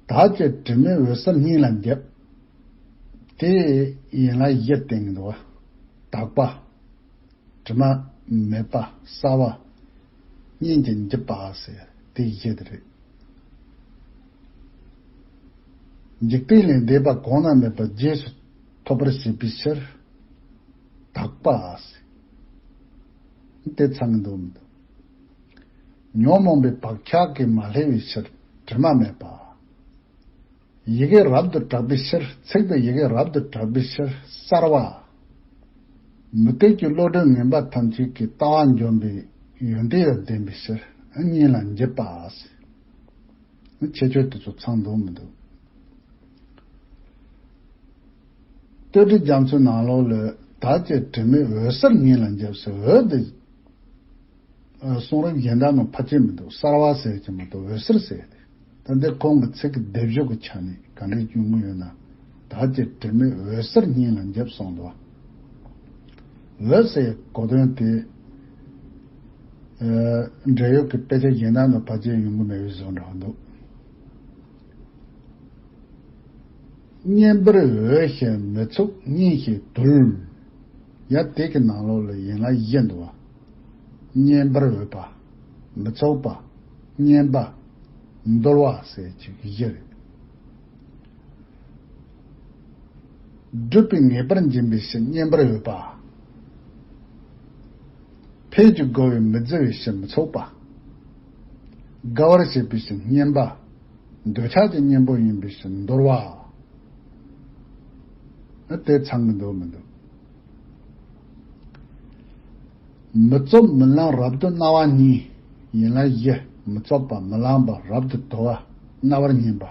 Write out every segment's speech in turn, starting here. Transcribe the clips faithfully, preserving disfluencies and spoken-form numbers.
བདག་གི་དྲི་མེད་འོད་གསལ་སྙིང་ལ་འཇིབ། དེ་ཡན་ལག་བཞི་བསྟན་གྱི་འདུག་བ། དག་པ། དྲི་མ་མེད་པ། གསལ་བ། སྙིང་གི་འཇིབ་པ་ཟེར་དེ་བཞི་དེ་རེད། འཇིག་རྟེན་ལས་འདས་པ་གོང་ན་མེད་པ་རྗེས་སུ་ཐོབ་པར་བྱེད་པའི་ཕྱིར། དག་པ་ཟེར། དེ་ཚང་གི་འདུག་མི་འདུག་ཉོན་མོངས་པའི་བག་ཆགས་ཀྱིས་མ་བསླད་པའི་ཕྱིར་དྲི་མ་མེད་པ། ཡི་གེ་རབ་ཏུ་གྲགས་པའི་ཕྱིར། ཚིག་དང་ཡི་གེ་རབ་ཏུ་གྲགས་པའི་ཕྱིར་གསལ་བ། མུ་སྟེགས་ཀྱི་བློ་གྲོས་ངན་པ་ཐམས་ཅད་ཀྱི་ལྟ་བ་འཇོམས་པའི་ཡོན་ཏན་ལ་ལྡན་པའི་ཕྱིར་སྙིང་ལ་འཇིབ་པ། ཁྱད་ཆོས་དེ་ཚོ་ཚང་འདུག་མི་འདུག་བསྟོད་བསྒྲིགས་རྒྱ་མཚོའི་ནང་ལོགས་ལ་བདག་གི་དྲི་མེད་འོད་གསལ་སྙིང་ལ་འཇིབ་ཟེར། འོད་དེ་གསུང་རབ་གཞན་དག་ནང་ཕལ་ཆེར་མི་འདུག་གསལ་བ་ཟེར་གྱི་མ་གཏོགས་འོད་གསལ་ཟེར་ཏེ། ད་འདི་ཁོང་གི་ཚིག་གི་སྡེབ་སྦྱོར་གྱི་ཆ་ནས་ག་འདྲས་ཡོང་གི་ཡོད་ན། བདག་གི་དྲི་མེད་འོད་གསལ་སྙིང་ལ་འཇིབ་གསུངས་འདུག་འོད་ཟེར་གོ་དོན་དེ། འབྲེལ་ཡོད་ཀྱི་དཔེ་ཆ་གཞན་དག་ནང་ཕལ་ཆེར་ཡོང་གི་མེད་པའི་བཟོ་འདྲ་འདུག་སྙན་པར་འོས་ཤིང་མི་ཚུགས་སྙན་ཞིང་དུལ། ཡ་དེ་གི་ནང་ལོགས་ལ་ཡན་ལག་བཞི་འདུག་བ། སྙན་པར་འོས་པ། མི་ཚུགས་པ། སྙན་པ། འདུལ་བ་ཟེར་གྱི་བཞི་རེད། སྒྲུབ་པའི་ངེས་པར་འབྱིན་པའི་ཕྱིར་སྙན་པར་འོས་པ། ཕས་ཀྱི་རྒོལ་བས་མི་བརྫི་བའི་ཕྱིར་མི་ཚུགས་པ། དགའ་བར་བྱེད་པའི་ཕྱིར་སྙན་པ། འདོད་ཆགས་ཀྱི་གཉེན་པོ་ཡིན་པའི་ཕྱིར་འདུལ་བ། དེ་ཚང་གི་འདུག་མི་འདུག་མི་རྩོབ་མི་ལང་རབ་ཏུ་རྣ་བ་གཉིས། ཡན་ལག་བཞི། མི་རྩོབ་པ། མི་ལང་པ། རབ་ཏུ་དུལ་བ། རྣ་བར་སྙན་པ།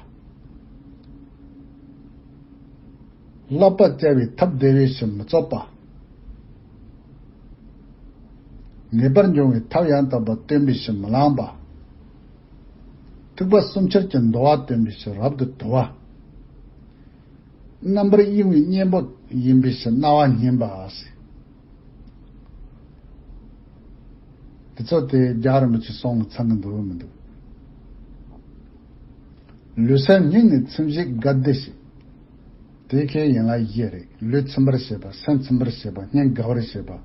བསླབ་པ་བསྐྱལ་བའི་ཐབས་བདེ་བའི་ཕྱིར་མི་རྩོབ་པ། ངེས་པར་འབྱུང་བའི་ཐབས་ཡང་དག་པ་སྟོན་པའི་ཕྱིར་མི་ལང་པ། ཐེག་པ་གསུམ་ཆར་གྱི་འདུལ་བ་སྟོན་པའི་ཕྱིར་རབ་ཏུ་དུལ་བ། རྣམ་པར་གཡེང་བའི་གཉེན་པོ་ཡིན་པའི་ཕྱིར་རྣ་བ་སྙན་པ་ཟེར། དེ་ཚོ་དེ་རྒྱལ་བ་རིན་པོ་ཆེ་གསུང་ལ་ཚང་གི་འདུག་མི་འདུག་ལུས་སེམས་སྙིང་ནི་ཚིམ་བྱེད་དགའ་བདེ་ཞིག་དེ་ཁའི་ཡན་ལག་བཞི་རེད། ལུས་ཚིམ་པར་བྱེད་པ། སེམས་ཚིམ་པར་བྱེད་པ། སྙིང་དགའ་བར་བྱེད་པ།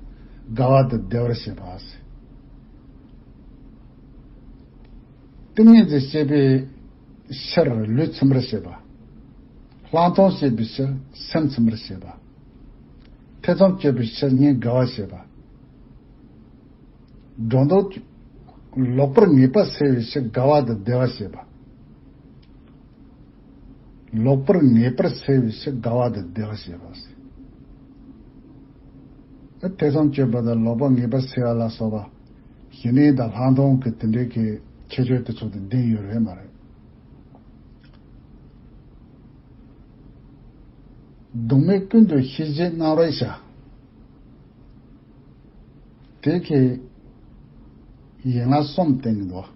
དགའ་བ་དང་བདེ་བར་བྱེད་པ་ཟེར། ཏིང་ངེ་འཛིན་སྐྱེད་པའི་ཕྱིར་ལུས་ཚིམ་པར་བྱེད་པ། ལྷག་མཐོང་སྐྱེད་པའི་ཕྱིར་སེམས་ཚིམ་པར་བྱེད་པ། ཐེ་ཚོམ་སྐྱེད་པའི་ཕྱིར་སྙིང་དགའ་བར་བྱེད་པ། སྒྲོ་འདོགས། ལོག་པར་ངེས་པ་སེལ་བའི་ཕྱིར་དགའ་བ་དང་བདེ་བར་བྱེད་པ། ལོག་པར་ངེས་པར་སེལ་བའི་ཕྱིར་དགའ་བ་དང་བདེ་བར་བྱེད་པ་ཟེར། ཐེ་ཚོམ་སྐྱེད་པ་དང་ལོག་པར་ངེས་པར་སེལ་བ་ལ་སོགས་པ། ཞི་གནས་དང་ལྷག་མཐོང་གི་དེ་འདྲའི་གི་ཁྱད་ཆོས་དེ་ཚོ་དེ་ལྡན་ཡོད་རེད་མ་རེད། གདོང་མེད་ཀུན་ཏུ་ཤེས་བྱའི་རྣམ་རོལ་བྱ། དེ་ཁའི་ཡན་ལག་གསུམ་བསྟན་གྱི་འདུག་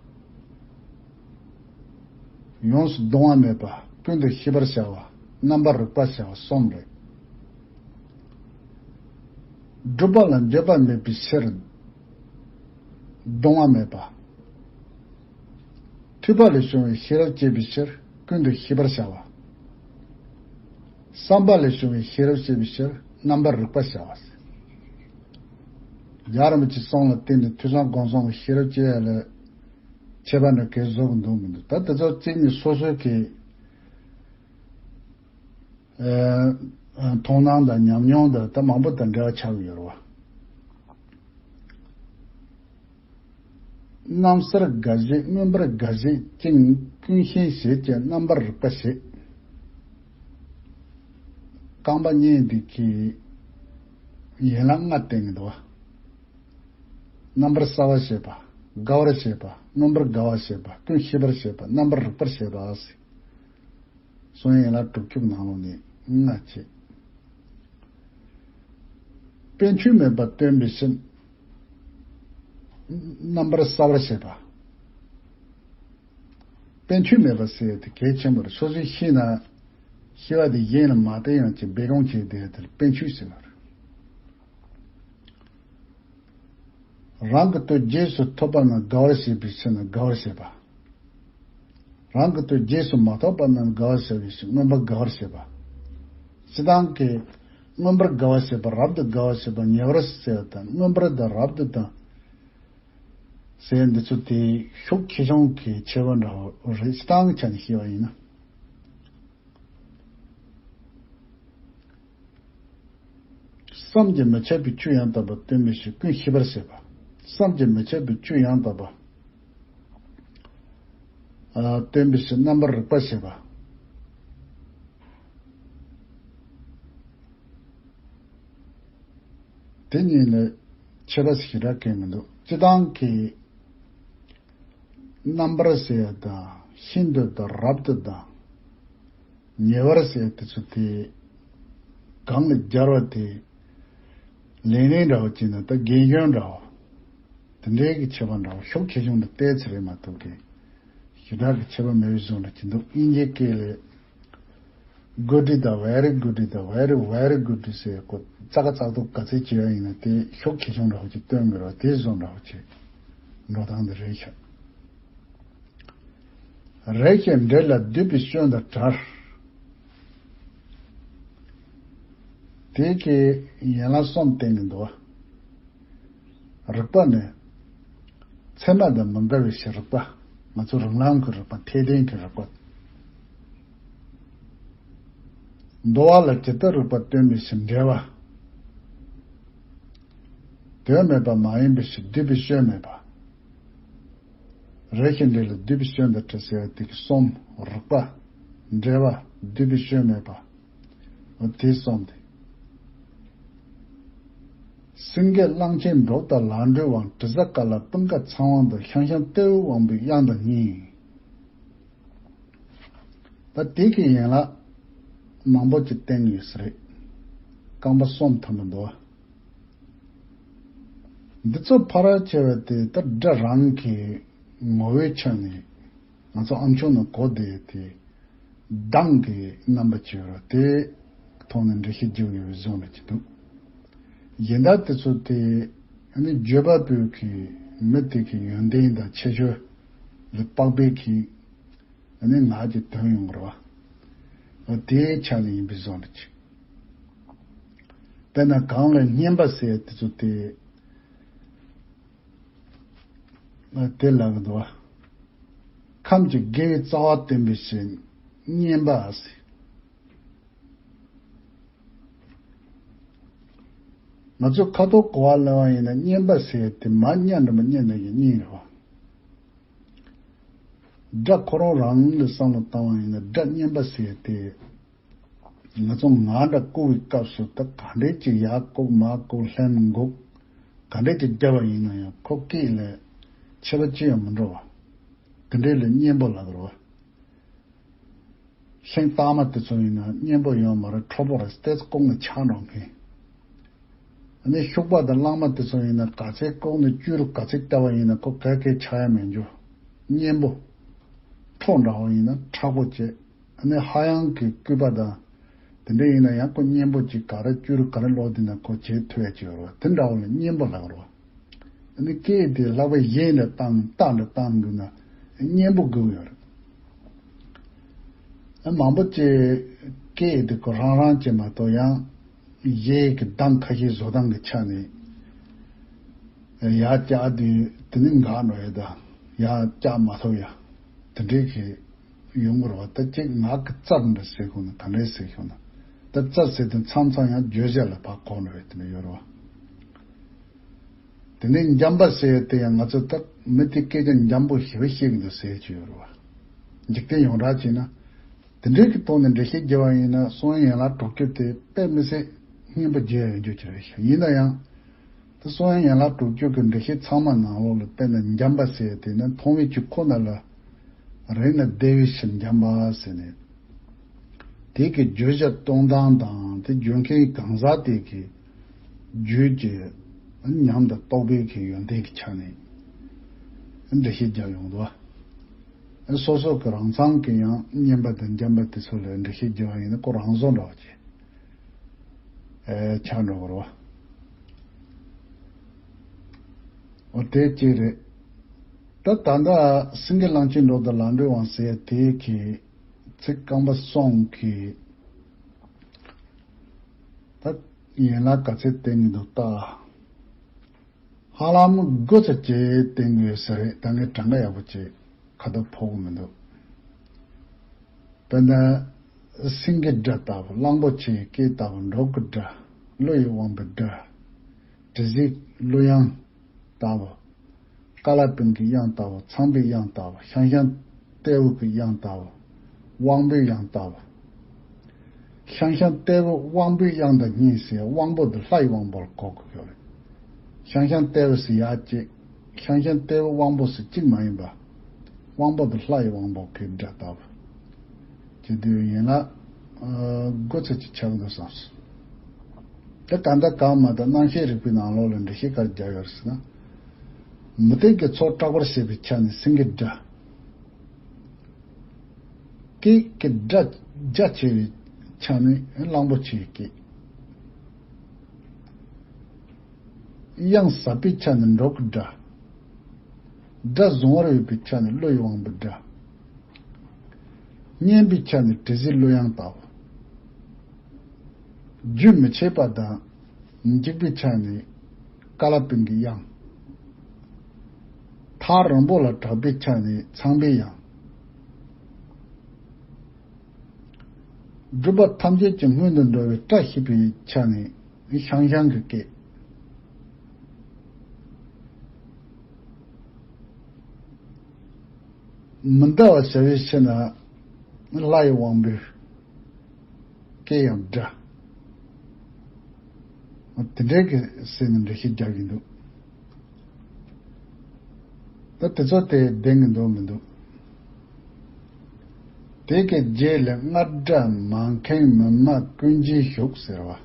ཡོངས་སུ་གདོང་བ་མེད་པ། ཀུན་ཏུ་ཤེས་པར་བྱ་བ། རྣམ་པར་རིག་པར་བྱ་བ་གསུམ་རེད། སྒྲུབ་པ་ལ་འགྱོད་པ་མེད་པའི་ཕྱིར་གདོང་བ་མེད་པ། ཐོས་པ་ལས་བྱུང་བའི་ཤེས་རབ་སྐྱེད་པའི་ཕྱིར་ཀུན་ཏུ་ཤེས་པར་བྱ་བ། བསམ་པ་ལས་བྱུང་བའི་ཤེས་རབ་སྐྱེད་པའི་ཕྱིར་རྣམ་པར་རིག་པར་བྱ་བ། རྒྱལ་བ་རིན་པོ་ཆེ་གསུང་ལ་བརྟེན་ནས་ཐོས་བསམ་སྒོམ་གསུམ་གྱི་ཤེས་རབ་སྐྱེ་ཡ་ལ་ཁྱད་པར་འདྲ་གས་བཟོ་གི་འདུག་མི་འདུག་ད་དེ་ཚོ་གཅིག་ནས་སོ་སོའི་གི་ཨ་མཐོང་སྣང་དང་ཉམས་མྱོང་དང་ད་མང་པོ་དང་འབྲེལ་བ་ཆགས་ཀྱི་ཡོད་རེད་བ། སྣང་སར་དགའ་བྱེད། མངོན་པར་དགའ་བྱེད་ཅིང་ཀུན་ཤེས་བྱེད་ཀྱི་རྣམ་པར་རིག་པ་བྱེད། རྐང་པ་གཉིས་འདི་གི་ཡན་ལག་ལྔ་བསྟན་གྱི་འདུག་བ། རྣམ་པར་གསལ་བར་བྱེད་པ། དགའ་བར་བྱེད་པ། མངོན་པར་དགའ་བར་བྱེད་པ། ཀུན་ཤེས་པར་བྱེད་པ། རྣམ་པར་རིག་པར་བྱེད་པ། གསུང་ཡན་ལག་དྲུག་ཅུ་ནང་ལོགས་ནས་ལྔ་བྱེད། དཔེ་འཁྲུལ་མེད་པ་སྟོན་པའི་ཕྱིར་རྣམ་པར་གསལ་བར་བྱེད་པ། དཔེ་འཁྲུལ་མེད་པ་ཟེར་དེ་གལ་ཆེན་པོ་རེད། སོ་སོས་ཤེས་ན་ཤེས་པ་དེ་གཞན་ལ་མ་བསྟན་ཡང་ཅིག་སྦས་སྐུང་བྱས་དེ་དེར་དཔེ་འཁྲུལ་ཟེར་བ་རེད། རང་གི་དོན་རྗེས་སུ་ཐོབ་པ་ན་དགའ་བར་བྱེད་པའི་ཕྱིར་ན་དགའ་བར་བྱེད་པ། རང་གི་དོན་རྗེས་སུ་མ་ཐོབ་པ་རྣམས་དགའ་བར་བྱ་བའི་ཕྱིར། མངོན་པར་དགའ་བར་བྱེད་པ། སྤྱིར་བཏང་གི་མངོན་པར་དགའ་བར་བྱེད་པ། རབ་ཏུ་དགའ་བར་བྱེད་པ། ཉེ་བར་ཟེར་བ་དང་། མངོན་པར་དང་རབ་ཏུ་དང་ཟེར་འདི་ཚོ་དེ་ཤུགས་ཆེ་ཆུང་གི་ཁྱད་པར་འདྲ་བོ་རེད། སྤྱིར་བཏང་གི་ཆ་ནས་བཤད་པ་ཡིན་ན། བསམ་གྱིས་མི་ཁྱབ་པའི་བཅུ་ཡང་དག་པ་སྟོན་པའི་ཕྱིར། ཀུན་ཤེས་པར་བྱེད་པ། བསམ་གྱིས་མི་ཁྱབ་པའི་བཅུ་ཡང་དག་པ་ཨ་སྟོན་པའི་ཕྱིར་རྣམ་པར་རིག་པར་བྱེད་པ། དེ་གཉིས་ལས་ཁྱད་པར་ཞེ་དྲག་གང་ཡང་མི་འདུག་སྤྱིར་བཏང་གི་རྣམ་པར་ཟེར་ཡ་དང་། ཤིན་ཏུ་དང་། རབ་ཏུ་དང་། ཉེ་བར་ཟེར་ཡ་དེ་ཚོ་དེ་གང་ལ་སྦྱར་བ་དེ་ལེན་ལེན་འདྲ་བོ་བྱས་ན་ད་རྒན་གཞོན་འདྲ་བོ། དེ་འདྲའི་གི་ཁྱད་པར་འདྲ་བོ། ཤུགས་ཆེ་ཆུང་དེ་བལྟས་ཚེ་རེད་མ་གཏོགས་གི་ཞེ་དྲག་གི་ཁྱད་པར་མེད་པའི་བཟོ་འདྲ་ཅིག་འདུག་དབྱིན་ཇིའི་སྐད་ལས། good དང་very good དང་very very good ཟེར་གོ། ཙག་ཙག་ཏུ་ག་ཚད་བྱས་པ་ཡིན་ན་དེ་ཤུགས་ཆེ་ཆུང་འདྲ་བོ་ཅིག་སྟོན་དགོས་ར། དེ་བཟོ་འདྲ་བོ་ཅིག་འགྲོ་སྟངས་འདི་རེད་ཤག་རེག་བྱའི་འབྲས་ལ་བསྡུས་པའི་སྐྱོན་དང་བྲལ། དེ་གའི་ཡན་ལག་གསུམ་བསྟན་གྱི་འདུག་རིགས་པ་ནི་ཚད་མ་དང་མི་འགལ་བའི་ཕྱིར་རིགས་པ། ང་ཚོ་རང་རང་གི་རིགས་པ། འཐད་ལྡན་གྱི་རིགས་པ། འདུ་བ་ལ་ཇི་ལྟར་རིགས་པ་སྟོན་པའི་ཕྱིར་འབྲེལ་བ། དོན་མེད་པ་མ་ཡིན་པའི་ཕྱིར་བསྡུས་པའི་སྐྱོན་མེད་པ། རེག་བྱའི་འབྲས་ལ་བསྡུས་པའི་སྐྱོན་དང་བྲལ་ཟེར་བ་དེ་གི་གསུམ། རིགས་པ། འབྲེལ་བ། བསྡུས་པའི་སྐྱོན་མེད་པ། འོ་དེ་གསུམ་དེ། སེང་གེ་གླང་ཆེན་འབྲུག་དང་ལ་འབྲུའི་དབང་། དྲི་ཟ་ཀ་ལ་སྤུན་ཀ་ཚངས་དབང་དང་། ཤང་ཤང་ཏེའུ་དབང་པོའི་དབྱངས་དང་གཉིས། ད་དེ་གི་ཡན་ལག་མང་པོ་ཅིག་བསྟན་ཡོད་ས་རེད། རྐང་པ་གསུམ་ཐམ་པ་འདུག་འདི་ཚོ་ཕར་བྱས་པ་དེ་ད་སྒྲ་རང་གི་ངོ་བོའི་ཆ་ནས་ང་ཚོ་ཨམ་ཅོག་ནང་གོ་བསྡད་དེ། གདངས་ཀྱི་རྣམ་པ་བྱས་པ་དེ་ཐོག་ནས་འགྲེལ་བཤད་རྒྱག་ཡོད་པའི་བཟོ་འདྲ་ཅིག་འདུག་གཞན་དག་དེ་ཚོ་དེ་ནི་བརྗོད་པ་པོའི་གི་མི་དེ་གི་ཡོན་ཏན་དང་ཁྱད་ཆོས་ལ་དཔག་པའི་གི་ནི་ངག་གི་དོན་ཡོང་གི་རེད་བ། དེའི་ཆ་ནས་ཡིན་པའི་བཟོ་འདྲ་ཅིག་དཔེར་ན་གང་ལ་སྙན་པ་ཟེར་དེ་ཚོ་དེ་དེ་ལ་གི་འདུག་བ། ཁམས་ཀྱི་དགེ་བའི་རྩ་བ་སྟོན་པའི་ཕྱིར་སྙན་པ་ཟེར། ང་ཚོས་ཁ་ཐོག་གོ་བ་ལེན་པ་ཡིན་ན་སྙན་པ་ཟེར་དེ་མ་སྙན་འདྲ་མ་སྙན་འདྲ་ཡི་སྙན་རེད་བ། སྒྲ་ཁོ་རང་རང་ལ་བསམ་བློ་བཏང་བ་ཡིན་ན་སྒྲ་སྙན་པ་ཟེར་དེ། ང་ཚོ་ངག་འདྲ་བཀོལ་བའི་སྐབས་སུ་ད་ག་འདྲས་ཅིག་ཡར་བཀོལ་མར་བཀོལ་ལྷན་འགུག་ག་འདྲས་ཅིག་བརྒྱབ་པ་ཡིན་ན་ཡང་ཁོ་སྐད་ལ་ཁྱད་པར་ཅི་ཡང་མི་འགྲོ་བ། དེ་འདྲས་ལ་སྙན་པོ་ལབ་རེད་བ། ཤིང་སྟག་མ་དེ་ཚོ་ཡིན་ན་སྙན་པོ་ཡོད་མ་རེད། ཁྲོ་པོ་རེད། ཏོག་ཙམ་བཀོག་ནས་ཆག་འགྲོ་མཁན། ཨ་ནི་ཤུག་པ་དང་གླང་མ་དེ་ཚོ་ཡིན་ན་ག་ཚད་བཀོག་ནས་བཅུ་རུ་ག་ཚད་བཏབ་པ་ཡིན་ན་ཁོ་ག་གེ་ཆག་ཡ་མེད་འགྱོ། སྙན་པོ། ཁྲོ་འདྲ་བོ་ཡིན་ན་མཁྲེགས་པོ་བྱེད། ཨ་ནི་ཧ་ཡང་གི་སྐུད་པ་དང་། དེ་འདྲ་ཡིན་ན་ཡང་ཁོ་སྙན་པོ་ཅིག་ག་རེ་བཅུ་རུ་ག་རེ་ལོག་དེ་ན་ཁོ་བྱེད་ཐུབ་ཡ་ཅིག་ཡོད་རེད་བ། དེ་འདྲ་བོ་ལ་སྙན་པོ་ལབ་རེད་བ། ཨ་ནི་སྐད་དེ་ལྷག་པ་གཞན་ལ་བཏང་རྟགས་འདྲ་བཏང་དགོས་ན་སྙན་པོ་དགོས་ཡོད་རེད། ཨ་མང་པོ་ཅིག་སྐད་དེ་ཁོ་རང་རང་ཅིག་མ་གཏོགས་ཡང་གཞན་གྱི་གདངས་ཁ་ཤས་བཟོ་སྟངས་ཀྱི་ཆ་ནས་ཡར་བཀྱག་དུས་དེ་ནི་འགག་འགྲོ་ཡ་དང་ཡར་བཀྱག་མ་ཐུབ་ཡ་དེ་འདྲའི་གི་ཡོང་གི་རེད་བ། ད་ཅིག་ངག་གི་རྩལ་འདྲ་ཟེར་ཁོ་ན་ག་འདྲས་ཟེར་ཁོ་ན་ད་རྩལ་ཟེར་དུས་མཚམས་མཚམས་ཡང་བརྗོད་བྱ་ལ་ཕར་གོ་འགྲོ་བའི་དེ་འདྲ་ཡོད་རེད་བ། དེ་ནས་འཇམ་པ་ཟེར་ཡ་དེ་ཡང་ང་ཚོ་ད་མི་དེ་སྐད་ཆ་འཇམ་པོ་ཞེ་པོ་བཤད་ཀྱི་འདུག་ཟེར་གྱི་ཡོད་རེད་བ། འཇིག་རྟེན་ཡོངས་གྲགས་བྱས་ན། དེ་འདྲའི་གི་ཐོག་ནས་འགྲེལ་བཤད་རྒྱབ་པ་ཡིན་ན་གསུང་ཡན་ལག་དྲུག་ཅུ་དེ་དཔེ་མི་སྲིད་སྙན་པོ་བརྗོད་ཡ་ཡོད་རྒྱུ་ཅིག་རེད་ཤག་ཡིན་ན་ཡང་། ད་གསུང་ཡན་ལག་དྲུག་ཅུ་གི་འགྲེལ་བཤད་ཚང་མ་ནང་ལོགས་ལ་དཔེར་ན་འཇམ་པ་ཟེར་དེ་ནི་མཐོང་བའི་ཆོས་ཁོ་ན་ལ་རེག་ན་བདེ་བའི་ཕྱིར་འཇམ་པ་ཟེར་ནས། དེ་གི་བརྗོད་བྱ་གཏོང་སྟངས་དང་དེ་བརྗོད་མཁན་གང་ཟག་དེ་གི་རྒྱུད་ཀྱི་ཉམས་དང་རྟོགས་པའི་གི་ཡོན་ཏན་གྱི་ཆ་ནས་འགྲེལ་བཤད་རྒྱག་ཡོང་འདུག་བ། སོ་སོ་གི་རང་མཚང་གི་ཡང་སྙན་པ་དང་འཇམ་པ་དེ་ཚོ་ལ་འགྲེལ་བཤད་རྒྱག་པ་ཡིན་ན་ཁོ་རང་བཟོ་འདྲ་བ་ཅིག་ཨེ་ཆགས་འགྲོ་གི་རེད་བ། འོ་དེ་གཅིག་རེད། ད་ད་ལྟ་སེང་གེ་གླང་ཆེན་འགྲོ་དང་ལམ་འགྲོའི་དབང་ཟེར་དེ་གི་ཚིག་རྐང་པ་གསུམ་གི་ད་ཡན་ལག་ག་ཚད་བསྟན་གྱི་འདུག་ལྟ། ཧ་ལམ་དགུ་ཚོད་ཅིག་བསྟན་གྱི་ཡོད་ས་རེད། ད་ངས་གྲངས་ཀ་ཡག་པོ་ཅིག་ཁ་ཐུག་ཕོག་གི་མི་འདུག་དཔེར་ན་སེང་གེའི་སྒྲ་ལྟ་བུ། གླང་པོ་ཆེའི་སྐད་ལྟ་བུ། འབྲོག་གི་སྒྲ། ཀླུ་ཡི་དབང་པོའི་སྒྲ། དྲི་ཟའི་གླུ་དབྱངས་ལྟ་བུ། ཀ་ལ་པིང་གི་དབྱངས་ལྟ་བུ། ཚངས་པའི་དབྱངས་ལྟ་བུ། ཤང་ཤང་ཏེའུ་གི་དབྱངས་ལྟ་བུ། དབང་པོའི་དབྱངས་ལྟ་བུ། ཤང་ཤང་ཏེའུ་དབང་པོའི་དབྱངས་དང་གཉིས་ཟེར། དབང་པོ་འདི་ལྷ་ཡི་དབང་པོ་ལ་གོ་དགོས་ཡོད་རེད། ཤང་ཤང་ཏེའུ་ཟེར་ཡ་གཅིག་ཤང་ཤང་ཏེའུ་དབང་པོ་ཟེར་གཅིག་མ་ཡིན་པ། དབང་པོ་འདི་ལྷ་ཡི་དབང་པོ་གི་སྒྲ་ལྟ་བུ། ཅེས་དུས་ཡན་ལག་ཨ་དགུ་ཚོད་ཅིག་ཆགས་འདུག་བསམས་སོང་། དེ་ད་ལྟ་གང་མ་ད་རྣམ་བཤད་རིག་པའི་ནང་ལོགས་ལ་འགྲེལ་བཤད་ག་རེ་རྒྱག་ཡོད་རེད་ཟེར་ན། མུ་སྟེགས་ཀྱི་ཚོགས་སྐྲག་པར་བྱེད་པའི་ཆ་ནས་སེང་གེའི་སྒྲ། སྐད་ཀྱི་སྒྲ་རྒྱ་ཆེ་བའི་ཆ་ནས་གླང་པོ་ཆེའི་སྐད། དབྱངས་ཟབ་པའི་ཆ་ནས་འབྲོག་གི་སྒྲ། སྒྲ་གཟུང་བར་འོས་པའི་ཆ་ནས་ཀླུ་ཡི་དབང་པོའི་སྒྲ། སྙན་པའི་ཆ་ནས་དྲི་ཟའི་གླུ་དབྱངས་ལྟ་བུ། རྒྱུན་མི་འཆད་པ་དང་འཇིགས་པའི་ཆ་ནས་ཀ་ལ་པིང་གི་དབྱངས། ཐག་རིང་པོ་ལ་གྲགས་པའི་ཆ་ནས་ཚངས་པའི་དབྱངས། སྒྲུབ་པ་ཐམས་ཅད་ཀྱི་སྔོན་དུ་འགྲོ་བའི་བཀྲ་ཤིས་པའི་ཆ་ནས་ཤང་ཤང་གི་སྐད། མི་འདའ་བར་བྱ་བའི་ཕྱིར་ན་ལྷ་ཡི་དབང་པོའི་སྐད་ཡང་སྒྲ། དེ་འདྲའི་གི་ཟེར་ནས་འགྲེལ་བཤད་རྒྱག་གི་འདུག་ད་དེ་ཚོ་དེ་བདེན་གི་འདུག་མི་འདུག་དེ་གི་རྗེས་ལ་རྔ་སྒྲ་མ་མཁན་མི་སྨྲ་ཀུན་གྱིས་ཞུགས་ཟེར་བ།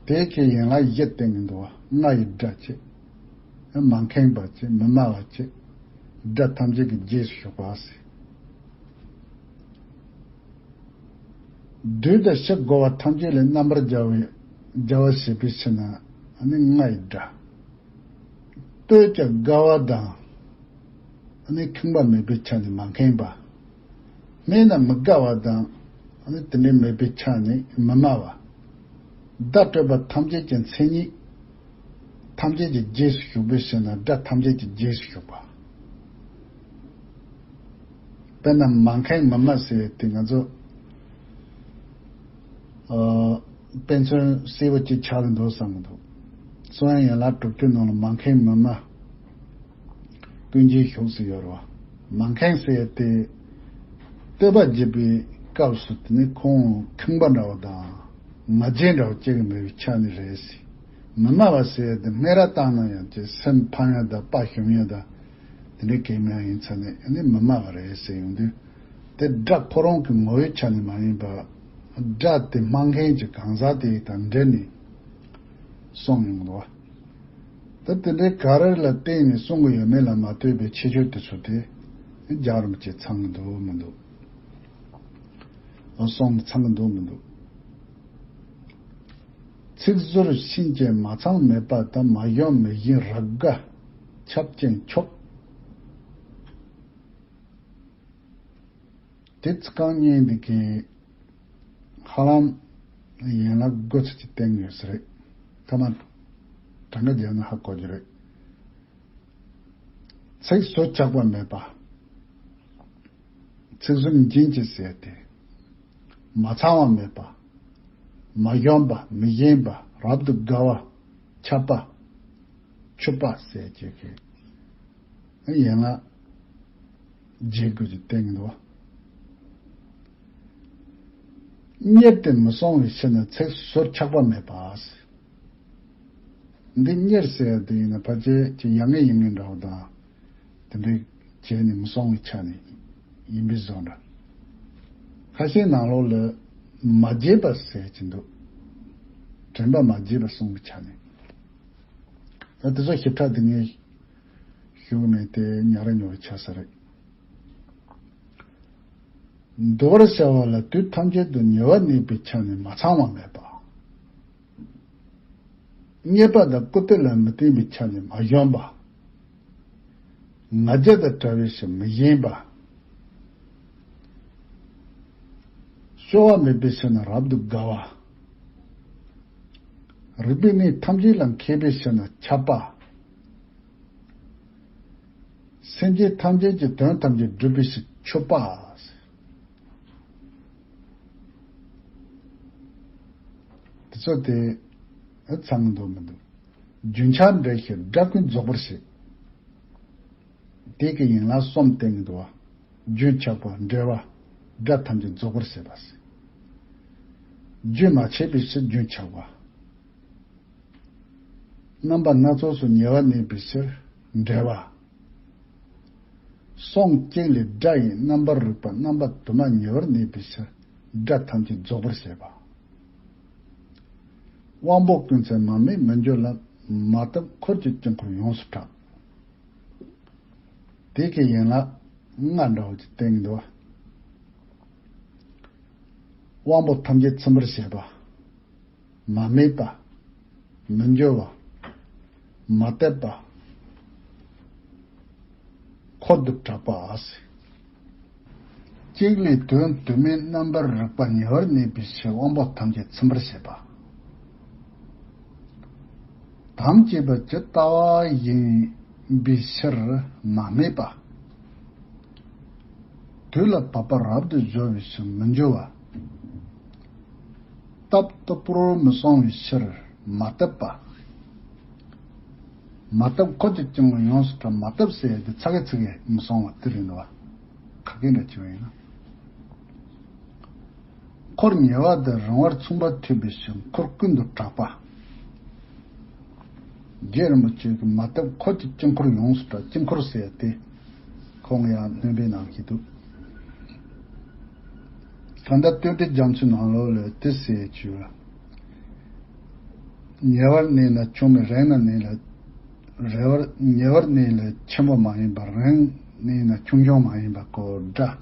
དེ་གི་ཡན་ལག་བཞི་བསྟན་གི་འདུག་བ། རྔ་ཡི་སྒྲ་བཅས། མ་མཁན་པ་བཅས། མི་སྨྲ་བ་བཅས། སྒྲ་ཐམས་ཅད་ཀྱི་རྗེས་སུ་ཞུགས་པ་ཟེར། བདུད་དང་ཕྱི་རྒོལ་བ་ཐམས་ཅད་ལས་རྣམ་པར་རྒྱལ་བའི་རྒྱལ་བ་བྱེད་པའི་ཕྱིར་ན་ནི་རྔ་ཡི་སྒྲ། བསྟོད་ཀྱང་དགའ་བ་དང་ནི་ཁེངས་པ་མེད་པའི་ཆ་ནས་མ་མཁན་པ། སྨད་ན་མི་དགའ་བ་དང་ནི་དེ་འདྲའི་མེད་པའི་ཆ་ནས་མི་སྨྲ་བ། བརྡ་སྤྲོད་པ་ཐམས་ཅད་ཀྱི་མཚན་ཉིད་ཐམས་ཅད་ཀྱི་རྗེས་སུ་ཞུགས་པའི་ཕྱིར་ན་སྒྲ་ཐམས་ཅད་ཀྱི་རྗེས་སུ་ཞུགས་པ། དཔེར་ན་མ་མཁན་མི་སྨྲ་ཟེར་བའི་དེ་ང་ཚོ་ཨ་དཔེ་མཚོན་གསལ་པོ་ཅིག་ཆགས་ཀྱི་འདུག་བསམ་གྱི་འདུག་གསུང་དབྱངས་ཡན་ལག་དྲུག་ཅུ་ནང་ལ་མ་མཁན་མི་སྨྲ། ཀུན་གྱིས་ཞུགས་སུ་ཡོད་རེད་བ། མ་མཁན་ཟེར་ཏེ། བསྟོད་པ་བགྱིས་པའི་སྐབས་སུ་དེ་ནི་ཁོང་ཁེངས་པ་འདྲ་བ་དང་། ང་རྒྱལ་འདྲ་བ་སྐྱེ་གི་མེད་པའི་ཆ་ནས་རེད་ཟེར། མི་སྨྲ་བ་ཟེར་ཏེ་སྨད་ར་བཏང་ན་ཡང་ཅིག་སེམས་ཕམ་ཡ་དང་དཔའ་ཞུམ་ཡ་དང་དེ་འདྲའི་གེགས་མེད་ཡིན་ཙང་ནི་ནི་མི་སྨྲ་བ་རེད་ཟེར་ཡོང་དུས། དེ་སྒྲ་ཁོ་རང་གི་ངོ་བོའི་ཆ་ནས་མ་ཡིན་པ། སྒྲ་དེ་སྨྲ་མཁན་གྱི་གང་ཟག་དེ་དང་འབྲེལ་ནས་གསུངས་ཡོང་གི་འདུག་བ། ད་དེ་འདྲའི་ག་རེ་ལ་བརྟེན་ནས་གསུང་གི་ཡོད་མེད་ལ་མ་ལྟོས་པའི་ཁྱད་ཆོས་དེ་ཚོ་དེ་རྒྱག་རིམ་གྱིས་ཚང་གི་འདུག་མི་འདུག་གསུང་གི་ཚང་གི་འདུག་མི་འདུག་ཚིག་ཟུར་ཕྱིན་ཅན་མ་ཚང་མེད་པ་དང་། མ་གཞོམ་མི་ཞན་རབ་དགའ་ཁྱབ་ཅན་མཆོག་དེ་ཚིག་རྐང་གཉིས་འདི་གིས་ཧ་ལམ་ཡན་ལག་དགུ་ཚོད་ཀྱི་སྟེང་ཡོད་ས་རེད། ཐ་མ་གྲངས་ཀ་བརྒྱབ་ན་ཧ་གོ་རྒྱུ་རེད། ཚིག་ཟུར་ཆག་པ་མེད་པ། ཚིག་ཟུར་འབྱིན་གྱི་ཟེར་ཏེ། མ་ཚང་བ་མེད་པ། མ་གཞོམ་པ། མི་ཞན་པ། རབ་ཏུ་དགའ་བ། ཁྱབ་པ། ཕྱུག་པ་ཟེར་གྱི་གི། ཡན་ལག་བརྒྱད་དགུ་ཅིག་བསྟན་གྱི་འདུག་བ། གཉེར་ཏེ་མི་གསུང་བའི་ཕྱིར་ན་ཚིག་ཟུར་ཆག་པ་མེད་པ། འདི་གཉེར་ཟེར་ཡ་དེ་ཡིན་ན་ཕལ་ཆེར་ཅིག་ཡ་ངེས་ཡིན་ངེས་འདྲ་བོ་དང་། དེ་འདྲའི་བྱས་ནས་མི་གསུང་བའི་ཆ་ནས་ཡིན་པའི་བཟོ་འདྲ། ཁ་ཤས་ནང་ལོགས་ལ་མ་བརྗེད་པ་ཟེར་གྱི་འདུག་དྲན་པ་མ་བརྗེད་པ་གསུང་བའི་ཆ་ནས། ད་དེ་ཚོ་ཞིབ་ཕྲ་དེ་ངས་ཞུ་གི་མེད་དེ་ཉག་ར་ཉོག་ར་ཆགས་ས་རེད། འདོར་བར་བྱ་བ་ལ་དུས་ཐམས་ཅད་དུ་ཉེ་བར་གནས་པའི་ཆ་ནས་མ་ཚང་བ་མེད་པ། རྙེད་པ་དང་སྐུར་སྟོད་ལ་མི་བརྟེན་པའི་ཆ་ནས་མ་གཞོམ་པ། ང་རྒྱལ་དང་བྲལ་བའི་ཕྱིར་མི་ཞེན་པ། སྐྱོ་བ་མེད་པའི་ཕྱིར་ན་རབ་ཏུ་དགའ་བ། རིག་པའི་གནས་ཐམས་ཅད་ལ་མཁས་པའི་ཕྱིར་ན་ཁྱབ་པ། སེམས་ཅན་ཐམས་ཅད་ཀྱི་དོན་ཐམས་ཅད་སྒྲུབ་པའི་ཕྱིར་མཆོད་པ། དེ་ཚོ་དེ་ཚང་འདུག་མི་འདུག་རྒྱུན་ཆགས་འབྲས་ཞེས་དགྲ་ཀུན་རྫོགས་པར་བྱེད། དེ་གི་ཡན་ལག་གསུམ་བསྟན་གྱི་འདུག་བ། རྒྱུན་ཆགས་པ་འབྲེལ་བ། དགྲ་ཐམས་ཅད་རྫོགས་པར་བྱེད་པ། རྒྱུན་མ་ཆད་པའི་ཕྱིར་རྒྱུན་ཆགས་པ། རྣམ་པ་སྣ་ཚོགས་སུ་ཉེ་བར་གནས་པའི་ཕྱིར་འབྲེལ་བ། གསུང་གཅིག་ལས་སྒྲ་ཡི་རྣམ་པར་རིག་པ་རྣམ་པ་དུ་མ་ཉེ་བར་གནས་པའི་ཕྱིར་དགྲ་ཐམས་ཅད་རྫོགས་པར་བྱེད་པ། དབང་པོ་ཀུན་ཚེ་མ་རྨོས་མི་འགྱུར་ལ། མ་བཏབ་འཁོར་གྱི་དཀྱིལ་འཁོར་ཡོངས་སུ་གྲགས། དེ་གའི་ཡན་ལག་ལྔ་འདྲ་བོ་ཅིག་བསྟན་གྱི་འདུག་བ། དབང་པོ་ཐམས་ཅད་ཚིམ་པར་བྱེད་པ། མ་རྨོས་པ། མི་འགྱུར་བ། མ་བཏབ་པ། འཁོར་དུ་གྲགས་པ། གཅིག་ལས་དོན་དུ་མའི་རྣམ་པར་རིག་པ་ཉེ་བར་གནས་པའི་ཕྱིར་དབང་པོ་ཐམས་ཅད་ཚིམ་པར་བྱེད་པ། དམ་བཅས་པ་ཇི་ལྟ་བ་ཡིན་པའི་ཕྱིར་མ་རྨོས་པ། དུས་ལ་བབ་པ་རབ་ཏུ་སྦྱོར་བའི་ཕྱིར་མི་འགྱུར་བ། བཏབ་བཏབ་པོར་མི་གསུང་བའི་ཕྱིར་མ་བཏབ་པ། མ་བཏབ་འཁོར་གྱི་དཀྱིལ་འཁོར་ཡོངས་སུ་གྲགས། མ་བཏབ་ཟེར་ཡ་དེ་ཚ་གེ་ཚི་གེ་མི་གསུང་བ་དེ་རེད་འདུག་བ། ཁ་སྐད་འདྲ་བྱས་པ་ཡིན་ན། འཁོར་ཉེ་བ་དང་རིང་བར་མཚུངས་པ་ཐོས་པའི་ཕྱིར་འཁོར་ཀུན་ཏུ་གྲགས་པ། རྗེ་རིན་པོ་ཆེ་གིས་མ་བཏབ་འཁོར་གྱི་དཀྱིལ་འཁོར་ཡོངས་སུ་གྲགས། དཀྱིལ་འཁོར་ཟེར་ཏེ་ཁོང་ཡང་སྣོན་པའི་ནང་གི་འདུག་ད་ལྟ་བསྟོད་འགྲེལ་རྒྱ་མཚོའི་ནང་ལོགས་ལ་དེ་ཟེར་བྱས། ཉེ་བར་གནས་ན་ཆུང་མིན། རིང་ན་གནས་ལ་རེ་བར། ཉེ་བར་གནས་ལ་ཆེན་པོ་མ་ཡིན་པ། རིང་གནས་ན་ཆུང་ཆུང་མ་ཡིན་པ་གོ་སྒྲ་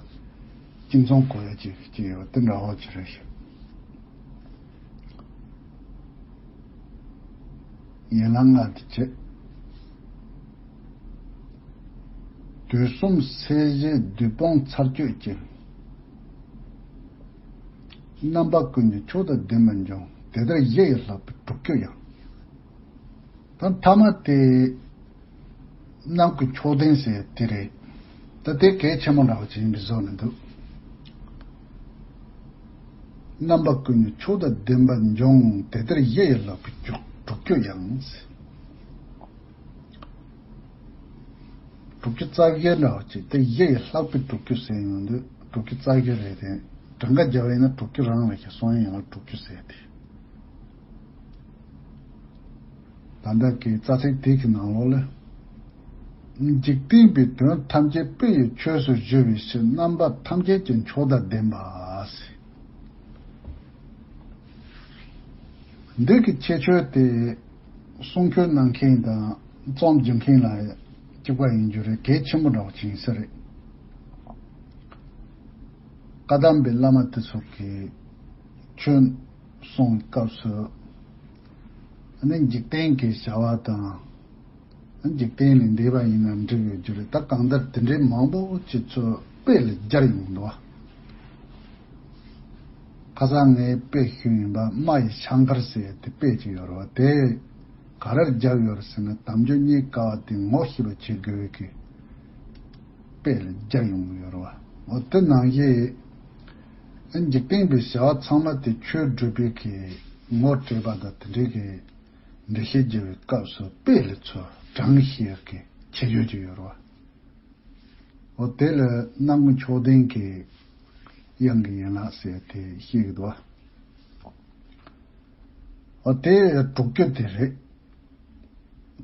གཅིག་མཚུངས་གོ་ཡ་གཅིག་གཅིག་ཡོད་དེ་འདྲ་བོ་ཅིག་རེད་ཤག་ཡན་ལག་ལྔ་དེ་བྱེད། དུས་གསུམ་སྲིད་ཞིའི་བདུད་དཔུང་ཚར་གཅོད་ཅིང་། རྣམ་པ་ཀུན་གྱི་མཆོག་དང་ལྡན་པར་འབྱུང་། དེ་ལྟར་གཞི་ཡི་ལྷག་པའི་དྲུག་ཅུ་ཡང་། ད་ཐ་མ་དེ་རྣམ་ཀུན་མཆོག་ལྡན་ཟེར་དེ་རེད། ད་དེ་གལ་ཆེན་པོ་འདྲ་བོ་ཅིག་ཡིན་པའི་བཟོ་ནས་འདུག་རྣམ་པ་ཀུན་ནས་མཆོག་དང་ལྡན་པར་འབྱུང་། དེ་ལྟར་གཞི་ཡི་ལྷག་པའི་དྲུག་ཅུ་ཡང་། དྲུག་ཅུ་རྩ་བཞི་འདྲ་བ་ཅིག་དེ་གཞི་ཡི་ལྷག་པའི་དྲུག་ཅུ་ཟེར་ཡོང་དུས་དྲུག་ཅུ་རྩ་བཞི་རེད་དེ། གྲངས་ཀ་བརྒྱབ་པ་ཡིན་ན་དྲུག་ཅུ་རང་རེད་ཤག་སོང་ཡིན་ལ་དྲུག་ཅུ་ཟེར་ཏེ། ད་ལྟ་གི་རྩ་ཚིག་དེ་གི་ནང་ལོགས་ལ། འཇིག་རྟེན་པའི་དོན་ཐམས་ཅད་དཔེ་ཡི་ཆོས་སུ་བཞི་བའི་ཕྱིར་རྣམ་པ་ཐམས་ཅད་ཀྱི་མཆོག་དང་ལྡན་པ། འདི་གི་ཁྱད་ཆོས་དེ་གསུང་ཆོས་གནང་མཁན་དང་རྩོམ་རྒྱག་མཁན་ལ་གཅིག་པ་ཡིན་རྒྱུ་རེད། གལ་ཆེན་པོ་འདྲ་བོ་ཅིག་ཡིན་ས་རེད། བཀའ་གདམས་པའི་བླ་མ་དེ་ཚོ་གིས་ཆོས་གསུང་སྐབས་སུ། ཨ་ནི་འཇིག་རྟེན་གྱི་བྱ་བ་དང་། འཇིག་རྟེན་ལས་འདས་པ་ཡིན་ན་འགྲིག་ཡོད་རྒྱུ་རེད། ད་གང་ལྟར་དེ་འདྲའི་མང་པོ་ཅིག་ཚོ་དཔེ་ལ་སྦྱར་ཡོང་འདུག་བ། ཁ་སང་ངས་དཔེ་ཞུས་ཡིན་པ། རྨ་ཡི་ཕྱག་མཁར་ཟེར་ཡ་དེ་དཔེ་ཅིག་ཡོད་རེད་བ། དེ་ག་རེར་སྦྱར་ཡོད་རེད་ཟེར་ན། དལ་འབྱོར་རྙེད་དཀའ་བ་དེ་ངོ་ཤེས་པ་བྱེད་དགོས་པའི་གི་དཔེ་ལ་སྦྱར་ཡོང་གི་ཡོད་རེད་བ། འོ་དེ་ནང་བཞིན་འཇིག་རྟེན་པའི་བྱ་བ་ཚང་མ་དེ་ཆོས་སྒྲུབ་པའི་གི་ངོ་སྤྲད་པ་དང་དེ་འདྲའི་གི་འགྲེལ་བཤད་རྒྱག་པའི་སྐབས་སུ་དཔེ་ལ་ཚུར་དྲངས་ཤེས་ཀྱི་ཁྱད་ཆོས་ཅིག་ཡོད་རེད་བ། འོ་དེ་ལ་རྣམ་ཀུན་མཆོག་ལྡན་གྱི་དབྱངས་ཀྱི་ཡན་ལག་ཟེར་དེ་བཤད་ཀྱི་འདུག་བ། འོ་དེ་དྲུག་ཅུ་དེ་རེད།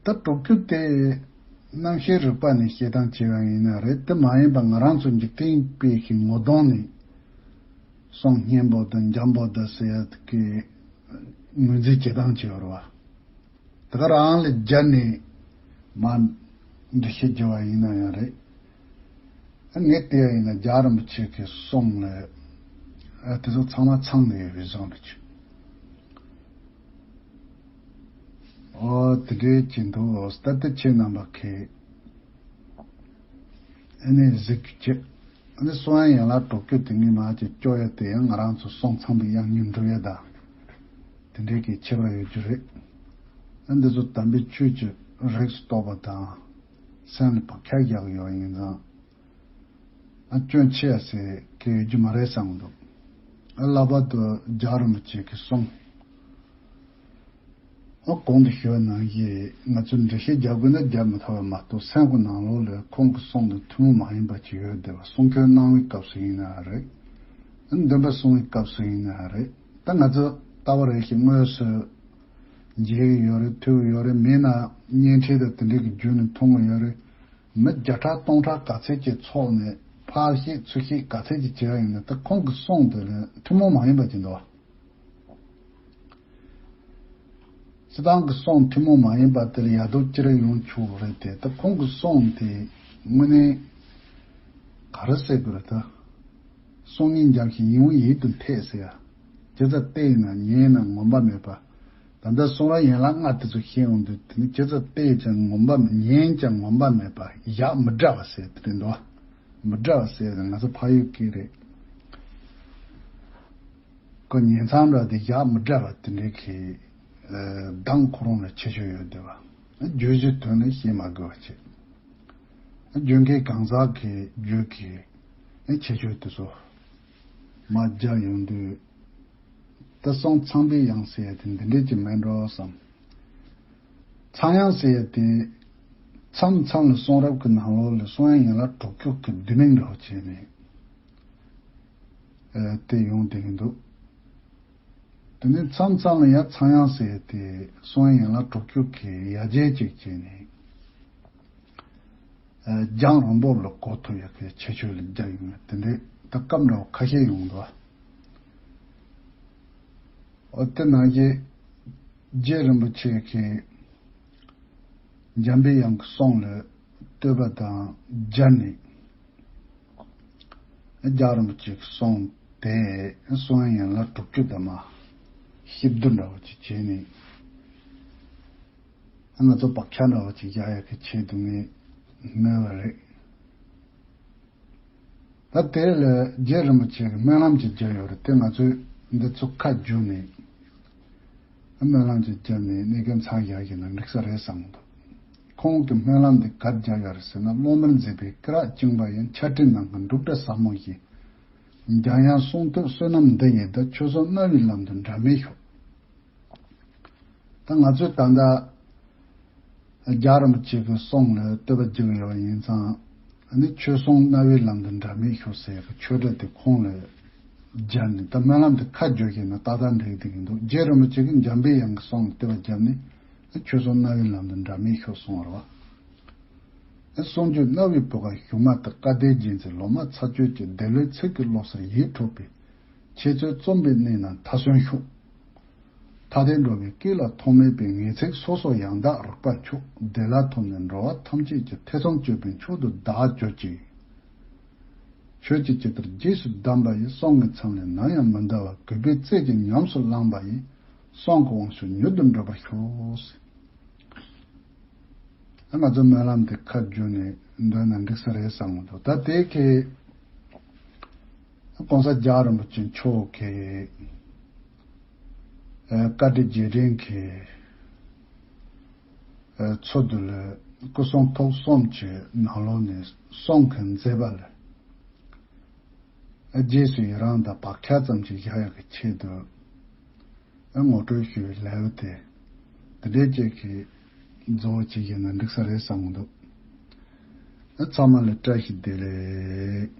ད་དྲུག་ཅུ་དེ་རྣམ་ཤེས་རིག་པ་ནས་བཤད་སྟངས་བྱས་པ་ཡིན་ན་རེད། དེ་མ་ཡིན་པ་ང་རང་ཚོ་འཇིག་རྟེན་པའི་གི་ངོ་གདོང་ནས་གསུང་སྙན་པོ་དང་འཇམ་པོ་དང་ཟེར་ཡ་གི་ངོས་འཛིན་བྱེད་སྟངས་བྱས་པ་རེད་བ། དེ་ག་རང་ལ་སྦྱར་ནས་མར་འགྲེལ་བཤད་བརྒྱབ་པ་ཡིན་ན་ཡང་རེད། ངས་བལྟས་པ་ཡིན་ན་རྒྱལ་བ་རིན་པོ་ཆེ་གི་གསུང་ལ་ཨ་དེ་ཚོ་ཚང་མ་ཚང་ནས་ཡོད་པའི་བཟོ་འདྲ་ཅིག་ཨོ་དེ་འདྲའི་ཅིག་འདུག་ད་ལྟ་ཁྱེད་རྣམ་པ་གིས་ ཨ་ནི་གཟིགས་རྒྱུ་བྱེད། ཨ་ནི་གསུང་དབྱངས་ཡན་ལག་དྲུག་ཅུ་དེ་ངས་མར་ཅིག་སྐྱོར་ཡ་དེ་ཡང་ང་རང་ཚོ་གསུང་ཚངས་པའི་དབྱངས་སྙན་སྒྲུབ་ཡ་དང་། དེ་འདྲའི་གི་ཁྱད་པར་ཡོད་རྒྱུ་རེད། ཨ་འདི་ཚོ་དམ་པའི་ཆོས་ཀྱི་རིགས་སུ་གཏོགས་པ་དང་། སེམས་ལ་བག་ཆགས་རྒྱག་ཡོད་ཡིན་ཙང་། ཨ་སྐྱོན་ཆེ་ཡ་ཟེར་གི་ཡོད་རྒྱུ་མ་རེད་བསམ་གི་འདུག་ཨ་ལྷག་པར་དུ་རྒྱལ་བ་རིན་པོ་ཆེ་གི་གསུང་། ཨ་གོང་དུ་ཞུས་པ་ནང་བཞིན་ང་ཚོས་འགྲེལ་བཤད་རྒྱག་དགོས་ན་རྒྱག་མི་ཐུབ་པ་མ་གཏོགས། སེམས་ཀྱི་ནང་ལོགས་ལ་ཁོང་གི་གསུང་དེ་ཐུན་མོང་མ་ཡིན་པ་ཅིག་ཡོད་བསྡད་པ། གསུང་སྐྱོར་གནང་བའི་སྐབས་སུ་ཡིན་ན་རེད། འདོན་པ་གསུང་བའི་སྐབས་སུ་ཡིན་ན་རེད། ད་ང་ཚོ་ལྟ་བ་རེ་ཞིག་དངོས་སུ་མཇལ་གྱི་ཡོད་རེད། ཐོས་ཀྱི་ཡོད་རེད། མིན་ན་བརྙན་འཕྲིན་དང་དེ་འདྲའི་གི་བརྒྱུད་ནས་མཐོང་གི་ཡོད་རེད། མི་བརྒྱ་ཕྲག་སྟོང་ཕྲག་ག་ཚད་ཅིག་ཚོགས་ནས་ཕར་བཤད་ཚུར་བཤད་ག་ཚད་ཅིག་བྱས་པ་ཡིན་ན། ད་ཁོང་གི་གསུང་དེ་ལ་ཐུན་མོང་མ་ཡིན་པ་ཅིག་འདུག་བ། སྤྱིར་བཏང་གི་གསུང་ཐུན་མོང་མ་ཡིན་པ་དེ་ལ་ཡ་རབས་ཅི་རིགས་ཡོང་ཆོག་རེད་དེ། ད་ཁོང་གི་གསུང་དེ་དངོས་གནས་ག་རེ་ཟེར་དགོས་རེད་ད། གསུང་ཉིད་འཇམ་ཞིང་ཡིད་འོང་ཡིད་དུ་འཐད་ཟེར་ཡ། ཇི་ཙམ་བལྟས་ན་ཉན་ན་ངོམས་པ་མེད་པ། ད་ལྟ་གསུང་རབ་ཡན་ལག་ལྔ་དེ་ཚོ་ཤེས་ཡོང་དུས། དེ་ནི་ཇི་ཙམ་བལྟས་ཀྱང་ངོམས་པ་མེད། ཉན་ཀྱང་ངོམས་པ་མེད་པ། ཡག་མི་འདྲ་བ་ཟེར་དེ་རེད་འདུག་མི་འདྲ་བ་ཟེར་དེ་ང་ཚོ་ཕ་ཡུལ་སྐད་རེད། ཁོ་ཉན་མཚམས་ར་དེ་ཡག་མི་འདྲ་བ་དེ་འདྲའི་གི་གདངས་ཁོ་རང་ལ་ཁྱད་ཆོས་ཡོད་བསྡད་པ། བརྗོད་གཞི་དོན་ལ་བཤད་མ་དགོས་པ་བྱས། རྒྱུན་སྐད་གང་ཟག་གི་རྒྱུད་ཀྱི་ཁྱད་ཆོས་དེ་ཚོ་མར་སྦྱར་ཡོང་དུས། ད་གསུང་ཚངས་པའི་དབྱངས་ཟེར་ཡ་དེ་འདི་འདྲས་ཅིག་མེད་འགྲོ་བསམ། ཚངས་དབྱངས་ཟེར་ཡ་དེ་མཚམས་མཚམས་ལ་གསུང་རབ་ཀྱི་ནང་ལོགས་ལ་གསུང་དབྱངས་ཡན་ལག་དྲུག་ཅུ་གི་བསྡུས་མིང་འདྲ་བོ་བྱས་ནས། ཨ་དེ་ཡོང་བསྡད་ཀྱི་འདུག་དེ་ནས་མཚམས་མཚམས་ལ་ཡང་ཚངས་དབྱངས་ཟེར་ཏེ་གསུང་དབྱངས་ཡན་ལག་དྲུག་ཅུ་གི་ཡ་གྱལ་ཅིག་བྱས་ནས། ཨ་རྒྱང་རིང་པོ་ལ་གོ་ཐུབ་ཡག་གི་ཁྱད་ཆོས་ལ་སྦྱར་ཡོང་བ་དེ་འདྲའི་ད་སྐབས་འདྲ་བོ་ཁ་ཤས་ཡོང་འདུག་འོ་དེ་ནང་བཞིན་རྗེ་རིན་པོ་ཆེ་གིས་འཇམ་པའི་དབྱངས་ཀྱི་གསུང་ལ་བསྟོད་པ་དང་སྦྱར་ནས། རྒྱལ་བ་རིན་པོ་ཆེའི་གསུང་དེ་གསུང་དབྱངས་ཡན་ལག་དྲུག་ཅུ་དང་མ་གཤིབ་བསྡུར་འདྲ་བོ་ཅིག་བྱས་ནས། ང་ཚོ་བག་ཆགས་འདྲ་བོ་ཅིག་བཞག་ཡག་གི་ཆེད་དུ་ངས་སྨོས་པ་རེད། ད་དེ་ལ་རྗེ་རིན་པོ་ཆེ་གི་སྨོན་ལམ་ཅིག་བརྒྱབ་ཡོད་རེད་དེ། ང་ཚོས་འདི་ཚོ་ཁ་བསྒྱུར་ནས་སྨོན་ལམ་ཅིག་བརྒྱབ་ནས་གནས་སྐབས་མཚམས་བཞག་བཞིན་ན་འགྲིག་ས་རེད་བསམ་གི་འདུག་ཁོང་གི་སྨོན་ལམ་འདི་གར་བརྒྱབ་ཡོད་རེད་ཟེར་ན། སློབ་མར་མཛད་པའི་སྐུ་རགས་བཅིངས་པ་ཡི། འཆད་ཁྲིད་ནམ་མཁའི་འབྲུག་སྒྲ་ཟབ་མོ་ཡིས། འཇམ་དབྱངས་གསུང་བསྟོད་བསོད་ནམས་འདི་ཡིས་ད། ཆོས་སྲུང་རྣ་བའི་ལམ་དུ་འདྲ་མིན་ཤོག་ད་ང་ཚོས་ད་ལྟ་རྒྱལ་བ་རིན་པོ་ཆེ་གི་གསུང་ལ་བསྟོད་པ་བརྒྱབ་ཡོད་པ་ཡིན་ཙང་། ཨ་ནི་ཆོས་སྲུང་རྣ་བའི་ལམ་དུ་འདྲ་མིན་ཤོག་ཟེར་གི་ཆོས་སྒྲ་དེ་ཁོང་ལ་སྦྱར་ནས། ད་སྨོན་ལམ་དེ་ཁ་བསྒྱུར་བྱས་ན་ཏག་ཏག་འགྲིག་བསྡད་ཀྱི་འདུག་རྗེ་རིན་པོ་ཆེ་གིས་འཇམ་པའི་དབྱངས་ཀྱི་གསུང་ལ་བསྟོད་པ་བརྒྱབ་ནས། ཆོས་སྲུང་རྣ་བའི་ལམ་དུ་འདྲ་མིན་ཤོག་གསུངས་པ་རེད་བ། གསུང་རྒྱུད་རྣ་བའི་བུ་ག་གཞུང་མ་ལྟར། བཀའ་གདམས་རྒྱལ་མཚན་ལོ་མ་ཚར་གཅོད་ཀྱི། བདེ་ལེགས་ཚིག་གི་བློ་གསར་ཡིད་འཕྲོག་པའི། འཆད་རྩོད་རྩོམ་པའི་གནས་རྣམས་མཐའ་སོན་ཤོག་ཐ་དད་འགྲོ་བའི་སྐད་ལ་ཐོགས་མེད་པའི། ངེས་ཚིག་སོ་སོ་ཡང་དག་རིག་པར་ཤོག་བདེ་ལ་ཐོབ་ནས་འགྲོ་བ་ཐམས་ཅད་ཀྱི། ཐེ་ཚོམ་གཅོད་པའི་མཆོག་ཏུ་བདག་གྱུར་ཅིག་ཆོས་ཀྱི་ཇི་ལྟར་རྗེས་སུ་གདམས་པ་ཡི། གསུང་གི་མཚམས་ལས་ནམ་ཡང་མི་འདའ་བར། གུས་པའི་རྩལ་གྱིས་ཉམས་སུ་བླངས་པ་ཡི། གསུང་གི་དབང་ཕྱུག་མྱུར་དུ་འགྲུབ་པར་ཤོག་ང་ཚོ་སྨོན་ལམ་དེ་ཁ་བསྒྱུར་ནས་འདོན་ན་འགྲིག་ས་རེད་བསམ་གི་འདུག་ད་དེ་གི་༸གོང་ས་རྒྱལ་བ་རིན་པོ་ཆེ་མཆོག་གི་ཨ་བཀའ་དྲིན་རྗེས་དྲན་གྱི་ཨ་ཚུལ་དུ་ལ་སྐུ་གསུང་ཐུགས་གསུམ་གྱི་ནང་ལོགས་ནས་གསུང་གི་མཛད་པ་ལ་ཨ་རྗེས་སུ་ཡི་རང་དང་བག་ཆགས་ཙམ་ཞིག་བཞག་ཡག་གི་ཆེད་དུ། ཨ་ངོ་སྤྲོད་ཞུ་བའི་ལེའུ་དེ་འདི་འདྲའི་ཅིག་གིས་རྫོགས་བྱེད་ཀྱི་ན་འགྲིག་ས་རེད་བསམ་གྱི་འདུག་ཨ་ཚང་མ་ལ་བཀྲ་ཤིས་བདེ་ལེགས།